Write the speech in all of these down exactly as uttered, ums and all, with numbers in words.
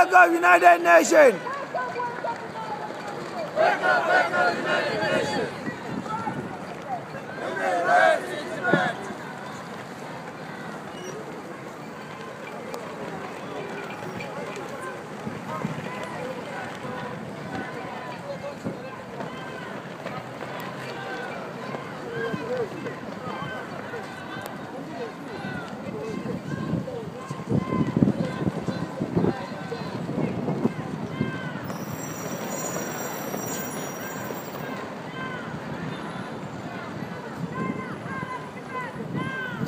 Welcome, United Nations!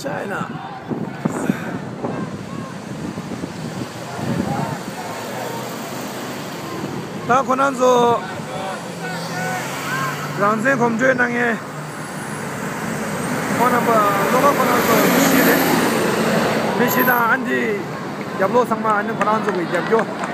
China. ད་ཁོ་རང་ཚོ་རང་བཙན་གོམ་བགྲོད་གནང་མཁན་ཁོང་རྣམ་པ་བློ་དགའ་ཁོ་རང་ཚོ་མི་བཞི་རེད། མི་བཞི་དང་ཨ་འདི་རྒྱབ་ལོགས་ཚང་མ་ཨ་ནི་ཁོ་རང་ཚོ་གི་རྒྱབ་སྐྱོར།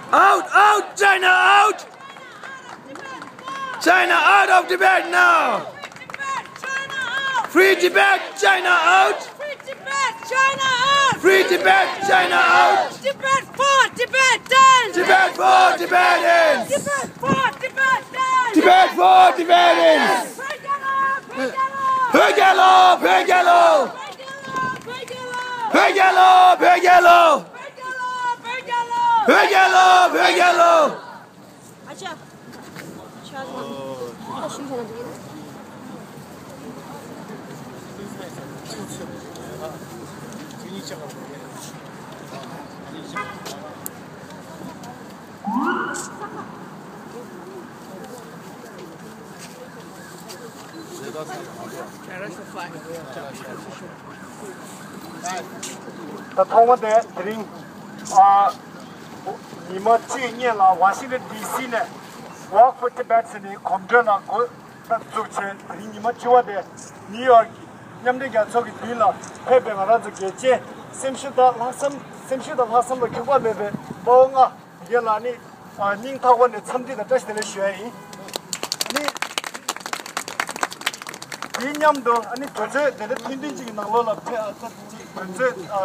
Out, out, China out! China out of Tibet now! Free Tibet, China out! Free Tibet, China out! Free Tibet, China out! Tibet for Tibetans! Tibet for Tibetans! Tibet for Tibetans! Tibet for Tibetans! བོད་རྒྱལ་ལོ། བོད་རྒྱལ་ལོ། བོད་རྒྱལ་ལོ། བོད་རྒྱལ་ལོ། བོད་རྒྱལ་ལོ། བོད་རྒྱལ་ལོ། བོད་རྒྱལ་ལོ། བོད་རྒྱལ་ལོ། ཨ་ཅག་ད་ཐོག་མ་དེ་དེ་རིང་ཨ་ཉི་མ་གཅིག་སྔོན་ལ་ཝ་ཤིང་ཊོན་ཌི་སི་ནས་Walk for Tibet ཟེར་ནས་གོམ་བགྲོད་ལ་འགོ་བཙུགས་བྱས། དེ་རིང་ཉི་མ་བཅུ་པ་དེ་ནིའུ་ཡོག་གི་མཉམ་འབྲེལ་རྒྱལ་ཚོགས་ཀྱི་མདུན་ལ་ཕེབས་པའི་ང་རང་ཚོ་རྒྱལ་གཅེས་སེམས་ཤུགས་དང་ལྷག་བསམ་སེམས་ཤུགས་དང་ལྷག་བསམ་ལ་འཁྱོངས་པ་མེད་པའི་དཔའ་བོ་ལྔ་དེ་ག་ལ་ནི་ཨ་སྙིང་ཐག་པ་ནས་འཚམས་འདྲི་དང་བཀྲ་ཤིས་བདེ་ལེགས་ཞུ་ཡ་ཡིན། ཨ་ནི་དེའི་མཉམ་དུ་ཨ་ནི་དུས་ཚོད་དེ་འདྲ་ཐུང་ཐུང་ཅིག་གི་ནང་ལོགས་ལ་ཕེ་ཨ་ཙི་ཅིག་དུས་ཚོད་ཨ་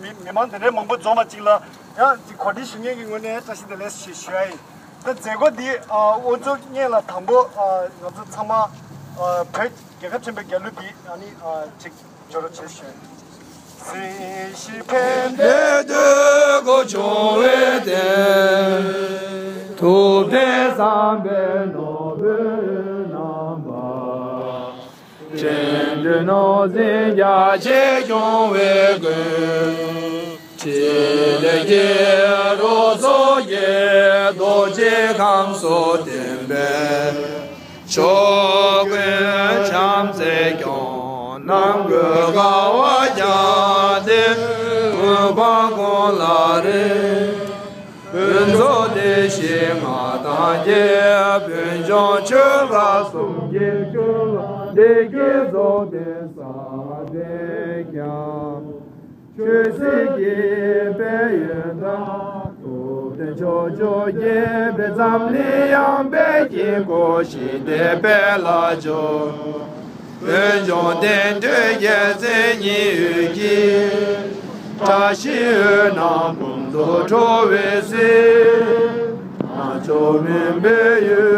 མི་མི་མང་དེ་འདྲའི་མང་པོ་འཛོམས་པ་ཅིག་ལ་ཡང་ཅིག་གོ་སྒྲིག་ཞུ་མཁན་གྱི་ངོས་ནས་བཀྲ་ཤིས་བདེ་ལེགས་ཞེས་ཞུ་ཡ་ཡིན། ད་མཛད་སྒོ་འདི་ཨ་དབུ་འཛུགས་སྔོན་ལ་དང་པོ་ཨ་ང་ཚོ་ཚང་མ་ཨ་བོད་རྒྱལ་ཁབ་ཆེན་པོའི་རྒྱལ་གླུ་འདི་ཨ་ནི་ཨ་ཅིག་སྦྱོར་རོགས་བྱེད་ཞུ་ཡ་ཡིན། སྲིད་ཞི་ཕན་བདེ་འདོད་དགུ་འབྱུང་བའི་དོན། ཐུབ་བསྟན་བསམ་པའི་ནོར་བུ་རྣམ་པ། དྲིན་དུ་ནོར་འཛིན་རྒྱ་ཆེ་སྐྱོང་བའི་མགོན། ཕྲིན་ལས་ཀྱི་རོ་ཚོགས་ཀྱིས་རྡོ་རྗེ་ཁམས་སུ་བསྟན་པའི། ཕྱོགས་ཀུན་བྱམས་བརྩེས་སྐྱོང་། ནམ་མཁའི་དགའ་བ་རྒྱ་མཚོའི་དབུས་འཕང་ཀུན་ལ་རེག། ཕུན་ཚོགས་བདེ་གཤེགས་མངའ་ཐང་རྒྱས། ཕུན་ཚོགས་ཆོས་འཕེལ་གསུང་གི་ཆོས་ལ། བདེ་སྐྱིད་རྫོགས་ལྡན་ས་དེར་ཁྱབ། ཆོས་སྲིད་ཀྱི་དཔལ་ཡོན་དང་། ཐུབ་བསྟན་ཕྱོགས་བཅུར་རྒྱས་པའི། འཛམ་གླིང་ཡངས་པའི་དཀྱིལ་འཁོར་ཞི་བདེའི་དཔལ་ལ་སྦྱོར། འོད་འབྱུང་རྟེན་འབྲེལ་རྒྱལ་མཚན་ཉི་འོད་ཀྱིས། བཀྲ་ཤིས་འོད་རྣམས་འབུམ་དུ་འཕྲོ་བའི་ཚེ། རྣལ་འབྱོར་མུན་པའི་ཡུལ།